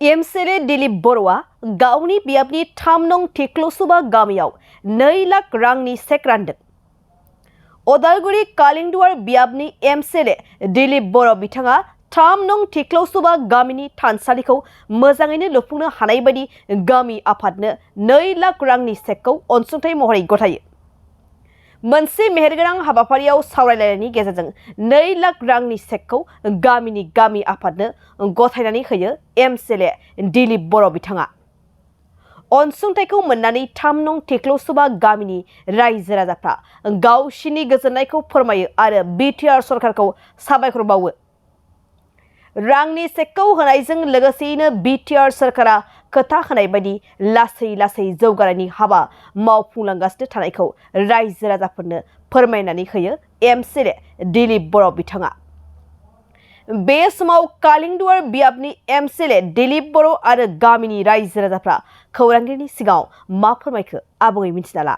एमसेले दिलीप बर'आ गावनि बियाबनि 3 नं थिख्ल'सुबा गामियाव 2 लाख रांनि चेक रानदों। अदालगुरि कालिंदुवार बियाबनि एमसेले दिलीप बर' बिथाङा 3 नं थिख्ल'सुबा गामिनि थानसालिखौ मोजाङैनो लुफुंनो हानाय बायदि गामि आफादनो 2 लाख रांनि चेकखौ अनसुंथाइ महरै गथायो। मोनसे मेहेरगोनां हाबाफारियाव सावरायलायनायनि गेजेरजों 2 लाख रांनि चेकखौ गामि आफादनो गथायनानै होयो एमसेले दिलीप बर' बिथाङा। अनसुंथाइखौ मोननानै 3 नं थिख्ल'सुबा गामिनि रायजो राजाफ्रा गावसिनि गोजोननायखौ फोरमायो आरो बिटिआर सरकारखौ साबायखर बावो। रांनि चेकखौ होनायजों लोगोसेयैनो बिटिआर सरकारा खोथा होनाय बायदि लासै लासै जौगानायनि हाबा मावफुंलांगासिनो थानायखौ रायजो राजाफोरनो फोरमायनानै होयो एमसेले दिलीप बर' बिथाङा। बे समाव कालिंदुवार बियाबनि एमसेले दिलीप बर' आरो गामिनि रायजो राजाफ्रा खौरांगिरिनि सिगाङाव मा फोरमायखो आबुङै मिथिना ला।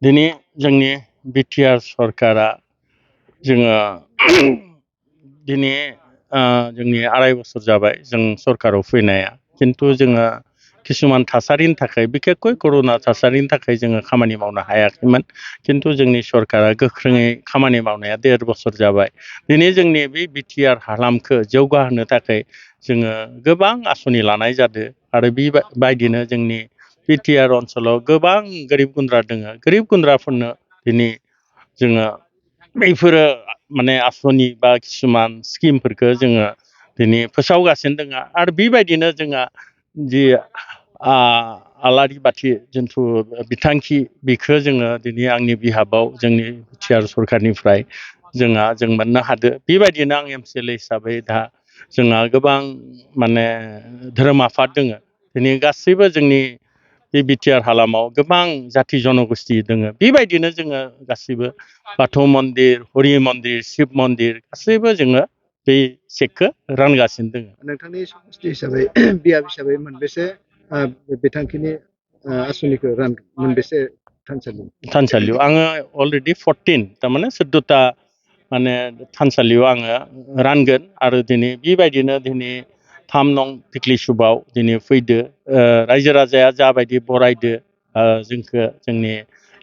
दिनै जोंनि बिटिआर सरकारा जोङो दिनै जोंनि 2.5 बोसोर जाबाय जों सरकाराव फैनाया, खिन्थु जोङो किसुमान थासारिनि थाखाय बिखेखय कर'ना थासारिनि थाखाय जोङो खामानि मावनो हायाखैमोन, खिन्थु जोंनि सरकारा गोख्रोङै खामानि मावनाया 1.5 बोसोर जाबाय। दिनै जोंनि बे बिटिआर हालामखौ जौगाहोनो थाखाय जोङो गोबां आसनि लानाय जादों आरो बेबायदिनो जोंनि बिटिआर ओनसोलाव गोबां गोरिब गुन्द्रा दोङो। गोरिब गुन्द्राफोरनो दिनै जोङो बेफोरो माने आसनि बा किसुमान स्किमफोरखौ जोङो दिनै फोसावगासिनो दङ आरो बेबायदिनो जोंहा जि आलारि बाथि जिथु बिथांखि बेखौ जोङो दिनै आंनि बिहाबाव जोंनि बिटिआर सरकारनिफ्राय जों मोननो हादों। बेबायदिनो आं एमसेले हिसाबै दा जोंहा गोबां माने धोरोम आफाद दोङो। दिनै गासैबो जोंनि बे बिटिआर हालामाव गोबां जाथि जनगोष्ठी दोङो। बेबायदिनो जोङो गासैबो बाथौ मन्दिर, हरि मन्दिर, शिब मन्दिर गासैबो जोङो बे चेकखौ रानगासिनो दोङो। नोंथांनि समष्टि हिसाबै बियाब हिसाबै मोनबेसे बिथांखिनि आसनिखौ मोनबेसे थानसालियाव आङो अलरेडि 14 थारमाने 14टा माने थानसालियाव आङो रानगोन आरो दिनै बेबायदिनो दिनै 3 नं थिख्लिसुबाव दिनै फैदो रायजो राजाया जाबायदि बरायदो जोंखौ जोंनि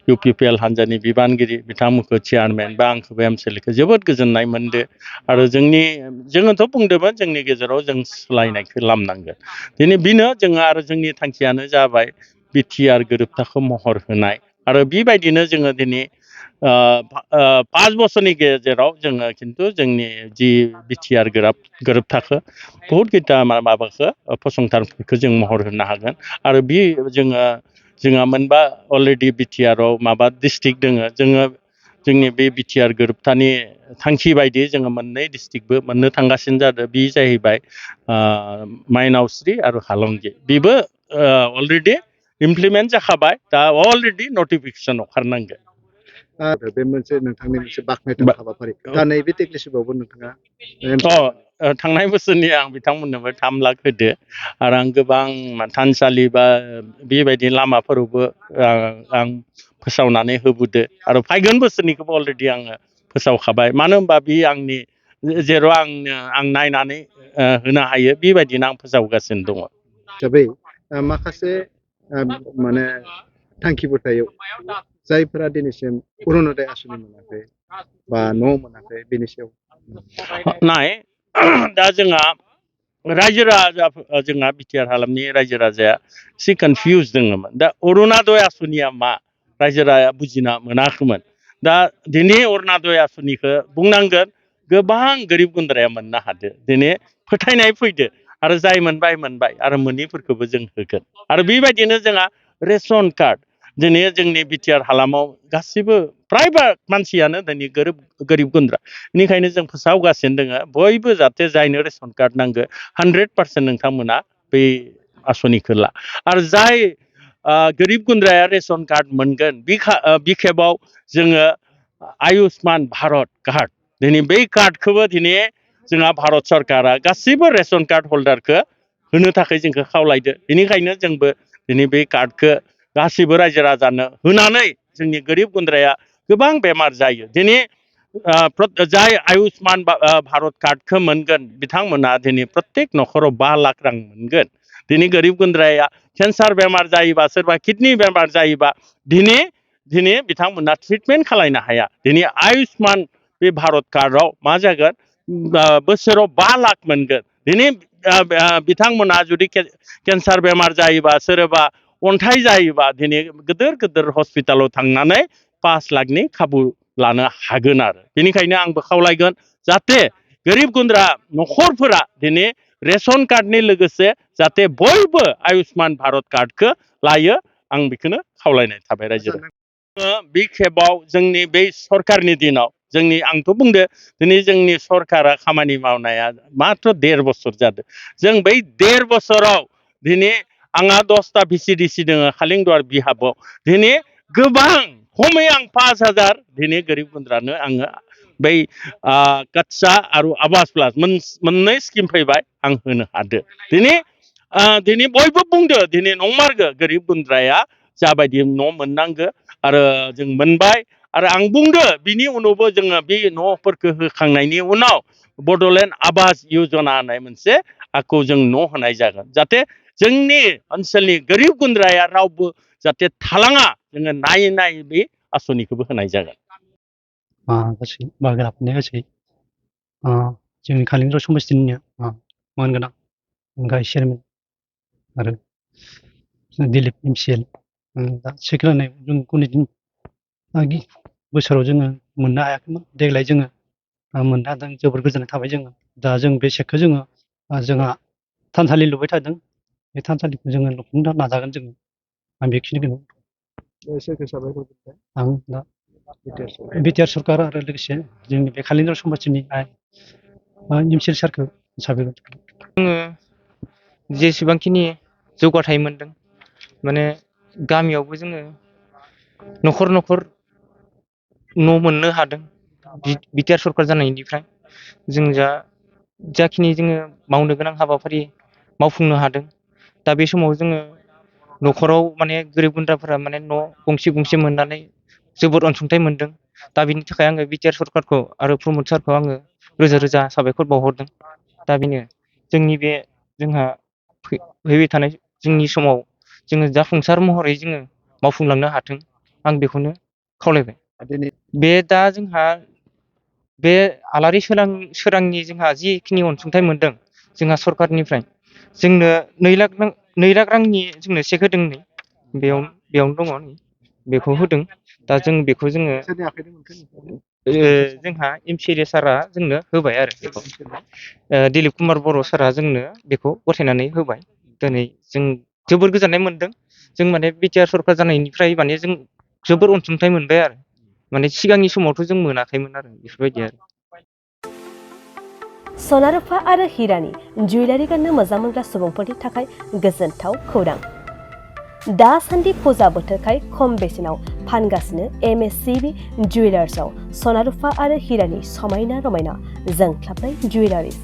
इउपिपिएल हान्जानि बिबानगिरि बिथांमोनखौ चेयारमेन बा आंखौबो एमसेलेखौ जोबोद गोजोननाय मोनदो आरो जोङोथ' बुंदोंमोन जोंनि गेजेराव जों सोलायनायखौ लाबोनांगोन। दिनै बेनो जोङो आरो जोंनि थांखियानो जाबाय बिटिआर गोरोबथाखौ महर होनाय आरो बेबायदिनो जोङो दिनै 5 बोसोरनि गेजेराव जोङो खिन्थु जोंनि जि बिटिआर गोरोबथाखौ बहुद गिता माबाखौ फसंथानफोरखौ जों महर होनो हागोन आरो बे जोंहा मोनबा अलरेडि बिटिआराव माबा डिस्ट्रिक्ट दोङो। जोङो जोंनि बे बिटिआर गोरोबथानि थांखि बायदि जोङो 2 डिस्ट्रिक्टबो मोननो थांगासिनो जादों। बे जाहैबाय माइनावस्रि आरो हालंगि। बेबो अलरेडि इमप्लिमेन्ट जाखाबाय, दा अलरेडि नटिफिकेसन ओंखारनांगोन। बे मोनसे नोंथांनि मोनसे बाख्नायथाव हाबाफारि। दा नैबे थिख्लिसुबावबो नोंथाङा थांनाय बोसोरनि आं बिथांमोननोबो 3 लाख होदो आरो आं गोबां थानसालि बा बेबायदि लामाफोरावबो आं फोसावनानै होबोदो आरो फैगोन बोसोरनिखौबो अलरेडि आङो फोसावखाबाय। मानो होनबा बे आंनि जेराव आं नायनानै होनो हायो बेबायदिनो आं फोसावगासिनो दङ। हिसाबै माखासे माने थांखिफोर थायो जायफोरा दिनैसिम अरुणोदय आसनि मोनाखै बा न' मोनाखै बेनि सायाव दा जोंहा रायजो राजा जोंहा बिटिआर हालामनि रायजो राजाया एसे कनफिउज दङमोन। दा अरुणोदय आसनिया मा रायजो राजाया बुजिना मोनाखैमोन। दा दिनै अरुणोदय आसनिखौ बुंनांगोन गोबां गोरिब गुन्द्राया मोननो हादो। दिनै फोथायनाय फैदो आरो जाय मोनबाय आरो मोनैफोरखौबो जों होगोन आरो बेबायदिनो जोंहा रेशन कार्ड दिनै जोंनि बिटिआर हालामाव गासिबो प्रायभाग मानसियानो दिनै गोरिब गुन्द्रा। बेनिखायनो जों फोसावगासिनो दोङो बयबो जाहाथे जायनो रेशन कार्ड नांगौ 100% नोंथांमोना बै आसनिखौ ला आरो जाय गोरिब गुन्द्राया रेशन कार्ड मोनगोन बे खेबाव जोङो आयुष्मान भारत कार्ड दिनै बै कार्डखौबो दिनै जोंहा भारत सरकारा गासैबो रेशन कार्ड हल्डारखौ होनो थाखाय जोंखौ खावलायदो। बेनिखायनो जोंबो दिनै बे कार्डखौ गासैबो रायजो राजानो होनानै जोंनि गोरिब गुन्द्राया गोबां बेमार जायो। दिनै जाय आयुष्मान भारत कार्डखौ मोनगोन बिथांमोना दिनै प्रत्येक न'खराव 5 लाख रां मोनगोन दिनै गोरिब गुन्द्राया केन्सार बेमार जायोबा सोरबा किडनि बेमार जायोबा दिनै बिथांमोना ट्रिटमेन्ट खालायनो हाया दिनै आयुष्मान बे भारत कार्डआव मा जागोन बोसोराव 5 लाख मोनगोन दिनै बिथांमोना जुदि केन्सार बेमार जायोबा सोरबा अन्थाइ जायोबा दिनै गिदिर हस्पिटालाव थांनानै 5 लाखनि खाबु लानो हागोन आरो बेनिखायनो आंबो खावलायगोन जाहाथे गोरिब गुन्द्रा न'खरफोरा दिनै रेशन कार्डनि लोगोसे जाहाथे बयबो आयुष्मान भारत कार्डखौ लायो आं बेखौनो खावलायनाय थाबाय रायजोआव बे खेबाव जोंनि बे सरकारनि दिनाव आंथ' बुंदो दिनै जोंनि सरकारा खामानि मावनाया मात्र 1.5 बोसोर जादों जों बै 1.5 बोसोराव दिनै आंहा 10टा VCDC दङ खालिंदुवार बिहाबाव दिनै गोबां खमै आं 5,000 दिनै गोरिब गुन्द्रानो आङो बै काच्चा आरो आवास प्लास मोननै स्किम फैबाय आं होनो हादो दिनै बयबो बुंदो दिनै नंमारगो गोरिब गुन्द्राया जाबायदि न' मोननांगो आरो जों मोनबाय आरो आं बुंदो बिनि उनावबो जोङो बे न'फोरखौ होखांनायनि उनाव बड'लेण्ड आवास योजना होननाय मोनसे आखौ जों न' होनाय जागोन जाहाथे जोंनि ओनसोलनि गोरिब गुन्द्राया रावबो जाहाथे थालाङा जोङो नायै बे आसनिखौबो होनाय जागोन गासै बाहागो लाफैनाय गासै जोंनि कालिंदर समस्थिनिनो मानगोनां गाहाय चेयारमेन आरो दिलीप MCL दा सेक्रेटारि जों गणितनि बोसोराव जोङो मोननो हायाखैमोन देग्लाय जोङो मोननो हादों जोबोर गोजोननाय थाबाय जोङो दा जों बे सेकखौ जोङो जोंहा थानसालि लुबाय थादों बे थानसालिखौ जोङो लुफुंनो नाजागोन जोङो आं बेखिनिखौनो सोरखौ साबायखर होबाय आं दा बिटिआर सरकार आरो लोगोसे जोंनि बे कालिंदर समस्थिनि MCL सारखौ साबायखर जोङो जेसेबांखिनि जौगाथाय मोनदों माने गामियावबो जोङो न'खर न' मोननो हादों बिटिआर सरकार जानायनिफ्राय जों जाखिनि जोङो मावनो गोनां हाबाफारि मावफुंनो हादों दा बे समाव जोङो न'खराव माने गोरिब गुन्द्राफोरा माने न' गंसे मोननानै जोबोद अनसुंथाइ मोनदों दा बिनि थाखाय आङो बिटिआर सरकारखौ आरो प्रमद सारखौ आङो रोजा साबायखर बावहरदों दा बेनो जोंनि बे जोंहा फैबाय थानाय जोंनि समाव जोङो जाफुंसार महरै जोङो मावफुंलांनो हाथों आं बेखौनो खावलायबाय बे दा जोंहा बे आलारि सोरांनि जोंहा जिखिनि अनसुंथाइ मोनदों जोंहा सरकारनिफ्राय जोंनो 2 लाख रांनि जोंनो चेक होदों बेयावनो दङ बेखौ होदों दा जों बेखौ जोङो जोंहा MCL सारा जोंनो होबाय आरो बेखौ दिलीप कुमार बर' सारा जोंनो बेखौ गथायनानै होबाय दिनै जों जोबोर गोजोननाय मोनदों जों माने बिटिआर सरकार जानायनिफ्राय माने जों जोबोर अनसुंथाइ मोनबाय आरो माने सिगांनि समावथ' जों मोनाखैमोन आरो बेफोरबायदि आरो सना रुफा आरो हिरानि जुवेलारि गाननो मोजां मोनग्रा सुबुंफोरनि थाखाय गोजोनथाव खौरां दासान्दि फुजा बोथोरखाय खम बेसेनाव फानगासिनो MSCB जुवेलार्सआव सना रुफा आरो हिरानि समायना रमायना जोंख्लाबनाय जुवेलारिस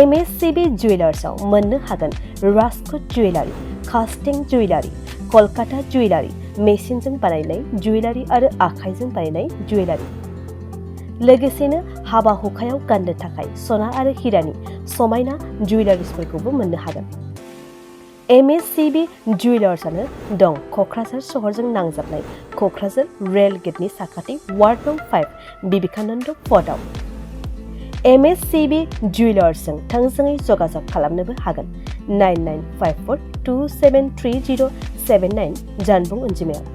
MSCB जुवेलार्सआव मोननो हागोन राजकोट जुवेलारि कास्टिं जुवेलारि कलकाता जुवेलारि मेसिनजों बानायनाय जुवेलारि आरो आखाइजों बानायनाय जुवेलारि लोगोसेनो हाबा हुखायाव गाननो थाखाय सना आरो हिरानि समायना जुवेलारिसफोरखौबो मोननो हागोन MSCB जुवेलार्सआनो दं क'क्राझार सहरजों नांजाबनाय क'क्राझार रेल गेटनि साखाथि वार्ड नं 5 बिबेकानन्द पथआव MSCB जुवेलार्सजों थोंजोङै जगाजग खालामनोबो हागोन 9954273079 जानबुं अनजिमायाव